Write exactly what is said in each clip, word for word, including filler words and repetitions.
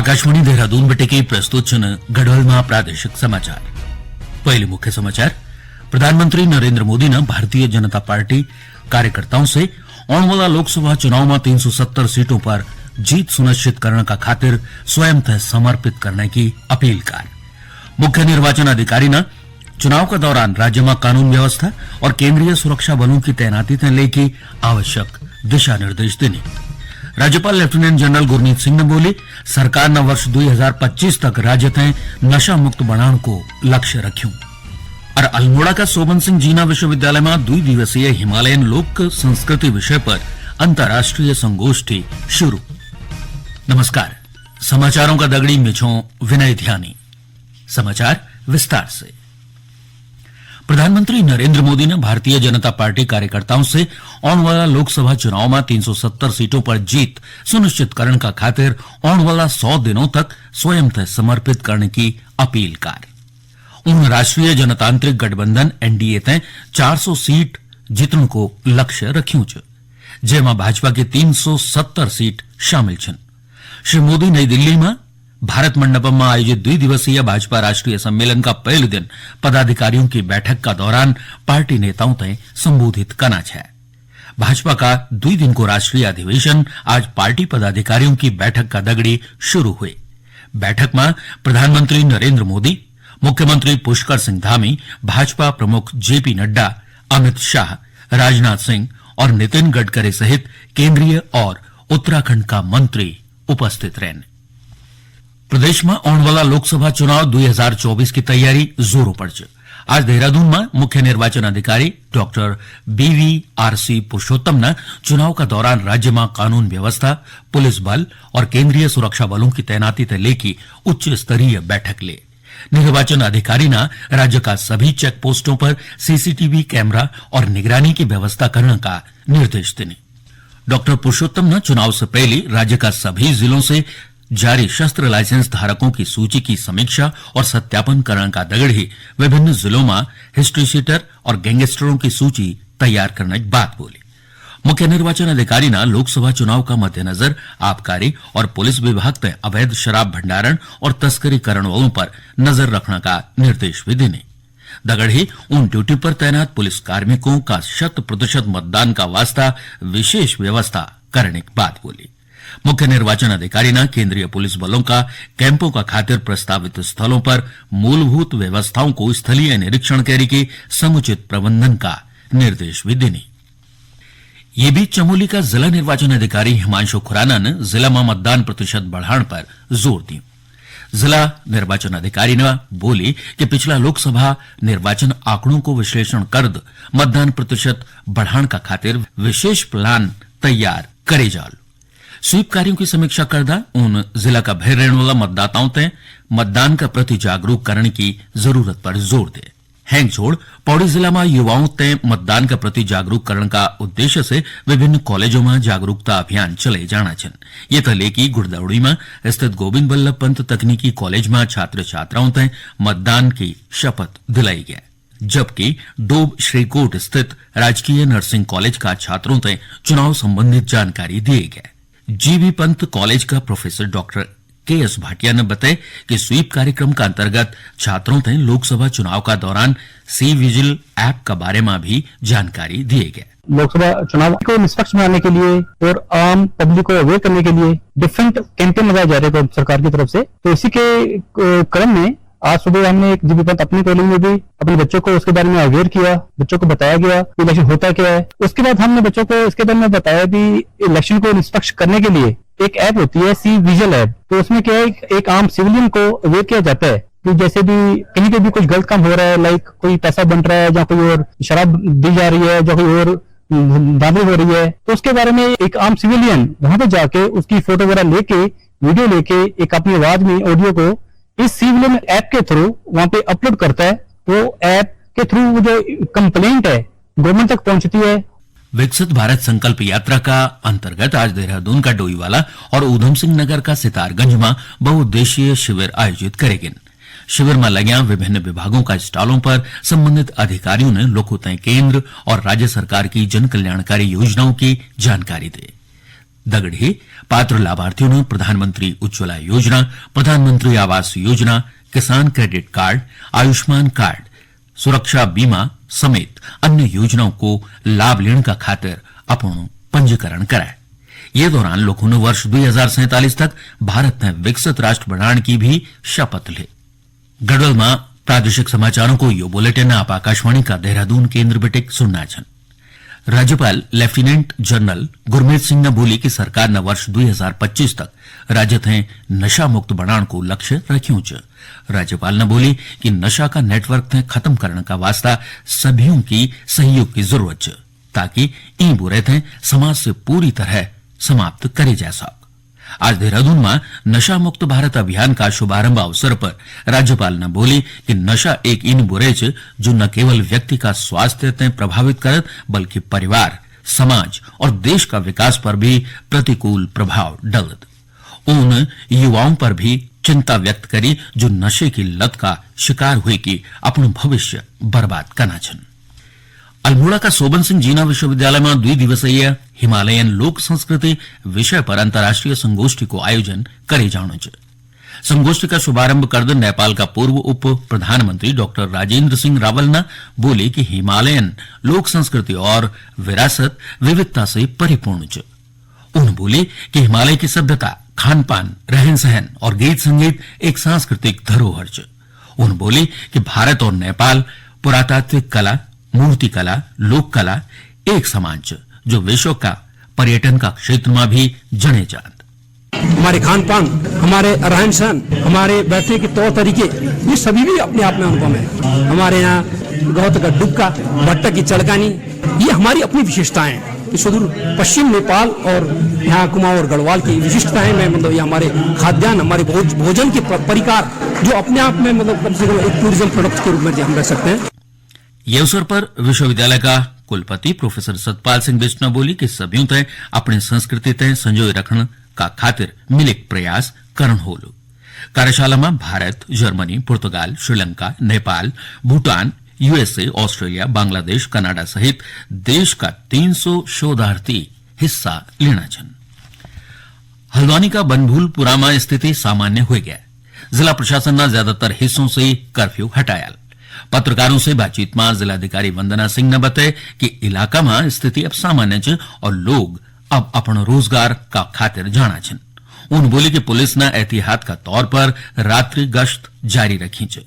आकाशवाणी देहरादून बटे के प्रस्तुत छन गढ़वाल मा प्रादेशिक समाचार। पहले मुख्य समाचार। प्रधानमंत्री नरेंद्र मोदी ने भारतीय जनता पार्टी कार्यकर्ताओं से आने वाला लोकसभा चुनाव में तीन सौ सत्तर सीटों पर जीत सुनिश्चित करने का खातिर स्वयं तै समर्पित करने की अपील कर। मुख्य निर्वाचन अधिकारी ने चुनाव के दौरान राज्य में कानून व्यवस्था और केंद्रीय सुरक्षा बलों की तैनाती तै लेके आवश्यक दिशा निर्देश देने। राज्यपाल लेफ्टिनेंट जनरल गुरमीत सिंह ने बोली, सरकार ने वर्ष दो हज़ार पच्चीस तक राज्य तै नशा मुक्त बनाने को लक्ष्य रख्यूं। और अल्मोड़ा का सोबन सिंह जीना विश्वविद्यालय में द्वि दिवसीय हिमालयन लोक संस्कृति विषय पर अंतर्राष्ट्रीय संगोष्ठी शुरू। नमस्कार, समाचारों का दगड़ी मिछों विनय ध्यानी। समाचार विस्तार से। प्रधानमंत्री नरेंद्र मोदी ने भारतीय जनता पार्टी कार्यकर्ताओं से आने वाला लोकसभा चुनाव में तीन सौ सत्तर सीटों पर जीत सुनिश्चित करने का खातिर आने वाला सौ दिनों तक स्वयं तै समर्पित करने की अपील कर। उन राष्ट्रीय जनतांत्रिक गठबंधन एनडीए तै चार सौ सीट जीतने को लक्ष्य रख्यूं च, जेमा भाजपा के तीन सौ सत्तर सीट शामिल छन। श्री मोदी नई दिल्ली में भारत मंडपम में आयोजित द्वि दिवसीय भाजपा राष्ट्रीय सम्मेलन का पहले दिन पदाधिकारियों की बैठक का दौरान पार्टी नेताओं तै संबोधित करना छै। भाजपा का दुई दिन को राष्ट्रीय अधिवेशन आज पार्टी पदाधिकारियों की बैठक का दगड़ी शुरू हुए। बैठक में प्रधानमंत्री नरेंद्र मोदी, मुख्यमंत्री पुष्कर सिंह धामी, भाजपा प्रमुख जेपी नड्डा, अमित शाह, राजनाथ सिंह और नितिन गडकरी सहित केंद्रीय और उत्तराखंड का मंत्री उपस्थित रहन। प्रदेश में आने वाला लोकसभा चुनाव दो हज़ार चौबीस की तैयारी जोरों पर च। आज देहरादून में मुख्य निर्वाचन अधिकारी डॉक्टर बीवीआरसी पुरुषोत्तम ने चुनाव का दौरान राज्य में कानून व्यवस्था, पुलिस बल और केंद्रीय सुरक्षा बलों की तैनाती तै लेके उच्च स्तरीय बैठक ले। निर्वाचन अधिकारी ने राज्य का सभी चेक पोस्टों पर सीसीटीवी कैमरा और निगरानी की व्यवस्था करने का निर्देश देने। डॉक्टर पुरुषोत्तम ने चुनाव से पहले राज्य का सभी जिलों से जारी शस्त्र लाइसेंस धारकों की सूची की समीक्षा और सत्यापन करने का दगड़ ही विभिन्न जिलों में हिस्ट्री शीटर और गैंगस्टरों की सूची तैयार करने की बात बोली। मुख्य निर्वाचन अधिकारी ने लोकसभा चुनाव का मद्देनजर आबकारी और पुलिस विभाग तै अवैध शराब भंडारण और तस्करी करण वालों पर नजर रखने का निर्देश भी देने। दगड़ ही उन ड्यूटी पर तैनात पुलिस कार्मिकों का शत प्रतिशत मतदान का वास्ता विशेष व्यवस्था करने की बात बोली। मुख्य निर्वाचन अधिकारी ने केंद्रीय पुलिस बलों का कैंपों का खातिर प्रस्तावित स्थलों पर मूलभूत व्यवस्थाओं को स्थलीय निरीक्षण करी के समुचित प्रबंधन का निर्देश भी देने। ये बीच चमोली का जिला निर्वाचन अधिकारी हिमांशु खुराना ने जिला में मतदान प्रतिशत बढ़ाण पर जोर दियो। जिला निर्वाचन अधिकारी ने बोली कि पिछला लोकसभा निर्वाचन आंकड़ों को विश्लेषण करद मतदान प्रतिशत बढ़ाण का खातिर विशेष प्लान तैयार करे जाल। स्वीप कार्यों की समीक्षा करदा उन जिला का भैर रहने वाला मतदाताओं तै मतदान का प्रति जागरूक करने की जरूरत पर जोर दे। हैंग छोड़ पौड़ी जिला में युवाओं तै मतदान का प्रति जागरूक करण का उद्देश्य से विभिन्न कॉलेजों में जागरूकता अभियान चले जाना छन। ये तले की गुड़दौड़ी में स्थित गोविंद बल्लभ पंत तकनीकी कॉलेज में छात्र छात्राओं तै मतदान की शपथ दिलाई गई, जबकि डोब श्रीकोट स्थित राजकीय नर्सिंग कॉलेज का छात्रों तै चुनाव संबंधित जानकारी दिए गए। जीबी पंत कॉलेज का प्रोफेसर डॉक्टर के एस भाटिया ने बताया कि स्वीप कार्यक्रम का अंतर्गत छात्रों तै लोकसभा चुनाव का दौरान सी विजिल ऐप का बारे में भी जानकारी दिए गए। लोकसभा चुनाव को निष्पक्ष बनाने के लिए और आम पब्लिक को अवेयर करने के लिए डिफरेंट कैंपेन लगाए जा रहे हैं सरकार की तरफ से। तो इसी के, अ, क्रम में आज सुबह हमने एक जीबी पंत अपने कॉलेज में भी अपने बच्चों को उसके बारे में अवेयर किया, बच्चों को बताया गया कि इलेक्शन होता क्या है। उसके बाद हमने बच्चों को इसके बारे में बताया भी इलेक्शन को निष्पक्ष करने के लिए एक ऐप होती है सी विजिल ऐप। तो उसमें क्या है, एक, एक आम सिविलियन को अवेयर किया जाता है कि जैसे भी कहीं पे भी कुछ गलत काम हो रहा है, लाइक कोई पैसा बंट रहा है या कोई और शराब दी जा रही है या कोई और धांधली हो रही है, तो उसके बारे में एक आम सिविलियन वहां पे जाके उसकी फोटो वगैरह लेके, वीडियो लेके एक अपनी आवाज में ऑडियो को इस सिविलियन ऐप के थ्रू वहां पे अपलोड करता है। वो ऐप के थ्रू वो जो कंप्लेंट है गवर्नमेंट तक पहुंचती है। विकसित भारत संकल्प यात्रा का अंतर्गत आज देहरादून का डोईवाला और ऊधम सिंह नगर का सितारगंज में बहुउद्देशीय शिविर आयोजित करे गए। शिविर में लग्या विभिन्न विभागों का स्टॉलों पर संबंधित अधिकारियों ने लोगों तय केंद्र और राज्य सरकार की जन कल्याणकारी योजनाओं की जानकारी दी। दगड़िए, पात्र लाभार्थियों ने प्रधानमंत्री उज्ज्वला योजना, प्रधानमंत्री आवास योजना, किसान क्रेडिट कार्ड, आयुष्मान कार्ड, सुरक्षा बीमा समेत अन्य योजनाओं को लाभ लेने का खातिर अपणु पंजीकरण कराए। ये दौरान लोगों ने वर्ष दुई हजार सैंतालीस तक भारत ने विकसित राष्ट्र बनाने की भी शपथ ली। गढ़वाल में प्रादेशिक समाचारों को यो बुलेटिन आप आकाशवाणी का देहरादून केंद्र बिटिक सुनना छन। राज्यपाल लेफ्टिनेंट जनरल गुरमीत सिंह ने बोली कि सरकार ने वर्ष दुई हजार पच्चीस तक राज्य थे नशा मुक्त बनाने को लक्ष्य रख्यूं च। राज्यपाल ने बोली कि नशा का नेटवर्क थे खत्म करने का वास्ता सभी की सहयोग की जरूरत च, ताकि ई बुरे थे समाज से पूरी तरह समाप्त करे जा सक। आज देहरादून में नशा मुक्त भारत अभियान का शुभारंभ अवसर पर राज्यपाल ने बोली कि नशा एक इन बुरे च जो न केवल व्यक्ति का स्वास्थ्य ते प्रभावित करत, बल्कि परिवार, समाज और देश का विकास पर भी प्रतिकूल प्रभाव डलत। उन युवाओं पर भी चिंता व्यक्त करी जो नशे की लत का शिकार हुए कि अपणु भविष्य बर्बाद करना छन। अल्मोड़ा का सोबन सिंह जीना विश्वविद्यालय में द्वि दिवसीय हिमालयन लोक संस्कृति विषय पर अंतर्राष्ट्रीय संगोष्ठी को आयोजन करे जाणो च। संगोष्ठी का शुभारंभ करद नेपाल का पूर्व उप प्रधानमंत्री डॉक्टर राजेंद्र सिंह रावल ने बोली कि हिमालयन लोक संस्कृति और विरासत विविधता से परिपूर्ण च। उन बोली कि हिमालय की सभ्यता, खान पान, रहन सहन और गीत संगीत एक सांस्कृतिक धरोहर च। उन बोली कि भारत और नेपाल पुरातात्विक कला, मूर्तिकला, लोक कला एक समान च, जो विश्व का पर्यटन का क्षेत्र में भी जणे जात। हमारे खान पान, हमारे रहन सहन, हमारे बैठने के तौर तरीके, ये सभी भी अपने आप में अनुपम है। हमारे यहाँ गौत का डुबका, भट्टा की चड़कानी, ये हमारी अपनी विशेषताएं हैं कि सुदूर पश्चिम नेपाल और यहाँ कुमाऊं और गढ़वाल की विशिष्टताएं में, मतलब, ये हमारे खाद्यान्न, हमारे भोज-, भोजन के प-, परिकार, जो अपने आप में, मतलब, कम से कम एक टूरिज्म प्रोडक्ट के रूप में हम रख सकते हैं। ये अवसर पर विश्वविद्यालय का कुलपति प्रोफेसर सतपाल सिंह बिष्ट ने बोली कि सभ्यों तय अपनी संस्कृति तय संजोए रखने का खातिर मिलिक प्रयास करण होलो। कार्यशाला में भारत, जर्मनी, पुर्तगाल, श्रीलंका, नेपाल, भूटान, यूएसए, ऑस्ट्रेलिया, बांग्लादेश, कनाडा सहित देश का तीन सौ शोधार्थी हिस्सा लेना छन। हल्द्वानी का बनभूलपुरा में स्थिति सामान्य हो गया। जिला प्रशासन ने ज्यादातर हिस्सों से कर्फ्यू हटाया। पत्रकारों से बातचीत में जिलाधिकारी वंदना सिंह ने बताया कि इलाका में स्थिति अब सामान्य छ और लोग अब अपना रोजगार का खातिर जाना छन। उन बोली कि पुलिस ने एहतियात का तौर पर रात्रि गश्त जारी रखी छ।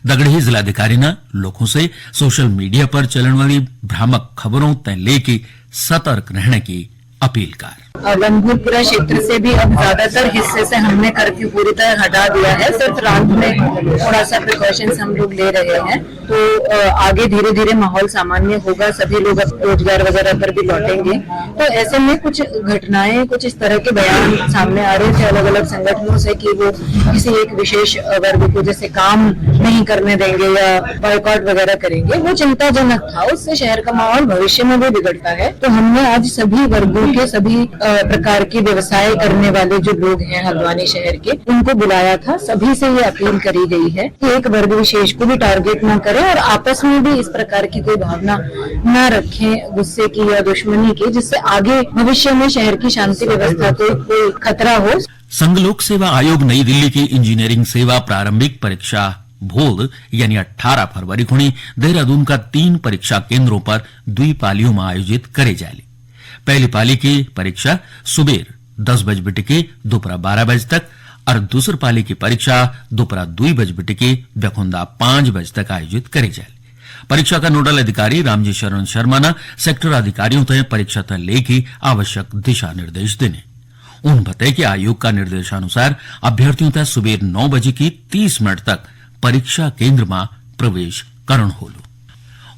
दगड़ही जिलाधिकारी ने लोगों से सोशल मीडिया पर चलने वाली भ्रामक खबरों तय लेके सतर्क रहने की अपील कर। अ, बनभूलपुरा क्षेत्र से भी अब ज्यादातर हिस्से से हमने कर्फ्यू पूरी तरह हटा दिया है। सिर्फ रात में थोड़ा सा प्रिकॉशंस हम लोग ले रहे हैं, तो, अ, आगे धीरे धीरे माहौल सामान्य होगा, सभी लोग अब रोजगार वगैरह पर भी लौटेंगे। तो ऐसे में कुछ घटनाएं, कुछ इस तरह के बयान सामने आ रहे थे अलग-अलग संगठनों से कि वो किसी एक विशेष वर्ग को जैसे काम नहीं करने देंगे या बॉयकॉट वगैरह करेंगे, वो चिंताजनक था। उससे शहर का माहौल भविष्य में भी बिगड़ता है। तो हमने आज सभी वर्गों के, सभी, अ, प्रकार के व्यवसाय करने वाले जो लोग हैं हल्द्वानी शहर के, उनको बुलाया था। सभी से ये अपील करी गई है कि एक वर्ग विशेष को भी टारगेट ना करें और आपस में भी इस प्रकार की कोई भावना ना रखें, गुस्से की या दुश्मनी की, जिससे आगे भविष्य में शहर की शांति व्यवस्था को कोई खतरा हो। संघ लोक सेवा आयोग नई दिल्ली की इंजीनियरिंग सेवा प्रारंभिक परीक्षा भोल यानी अठारह फरवरी खुणी देहरादून का तीन परीक्षा केंद्रों पर द्वि पालियों में आयोजित करे जाली। पहली पाली की परीक्षा सुबेर दस बजे बिटिके दोपहर बारह बजे तक और दूसरी पाली की परीक्षा दोपहर दुई बजे बिटिके बेखुंदा पाँच बजे तक आयोजित करे जाली। परीक्षा का नोडल अधिकारी रामजी शरण शर्मा ने सेक्टर अधिकारियों तय परीक्षा तय लेके आवश्यक दिशा निर्देश देने। उन बताए कि आयोग का निर्देशानुसार अभ्यर्थियों तय सुबेर नौ बजे की तीस मिनट तक परीक्षा केंद्र में प्रवेश करण होलो।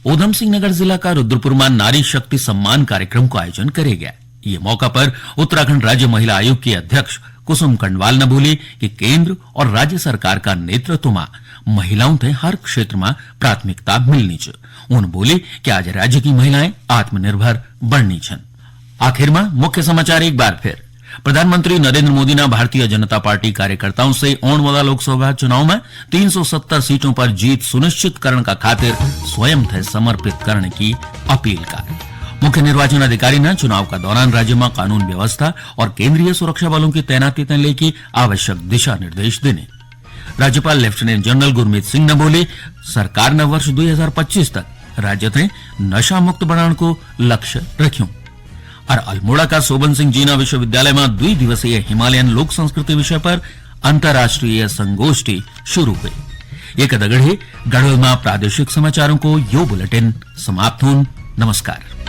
ऊधम सिंह नगर जिला का रुद्रपुर में नारी शक्ति सम्मान कार्यक्रम को आयोजन करे गया। ये मौका पर उत्तराखंड राज्य महिला आयोग की अध्यक्ष कुसुम कंडवाल ने बोली कि केंद्र और राज्य सरकार का नेतृत्व में महिलाओं ते हर क्षेत्र में प्राथमिकता मिलनी च। उन बोली कि आज राज्य की महिलाएं आत्मनिर्भर बननी छन। आखिर में मुख्य समाचार एक बार फिर। प्रधानमंत्री नरेंद्र मोदी ने भारतीय जनता पार्टी कार्यकर्ताओं से आने वाला लोकसभा चुनाव में तीन सौ सत्तर सीटों पर जीत सुनिश्चित करने का खातिर स्वयं थे समर्पित करने की अपील कर। मुख्य निर्वाचन अधिकारी ने चुनाव का दौरान राज्य में कानून व्यवस्था और केंद्रीय सुरक्षा बलों की तैनाती तैं लेके आवश्यक दिशा निर्देश देने। राज्यपाल लेफ्टिनेंट जनरल गुरमीत सिंह ने बोले, सरकार ने वर्ष दो हज़ार पच्चीस तक राज्य तैं नशा मुक्त बनाने को लक्ष्य रख्यों। और अल्मोड़ा का सोबन सिंह जीना विश्वविद्यालय में द्वि दिवसीय हिमालयन लोक संस्कृति विषय पर अंतर्राष्ट्रीय संगोष्ठी शुरू हुई। ये कदगढ़ी गढ़वाल में प्रादेशिक समाचारों को यो बुलेटिन समाप्त होन। नमस्कार।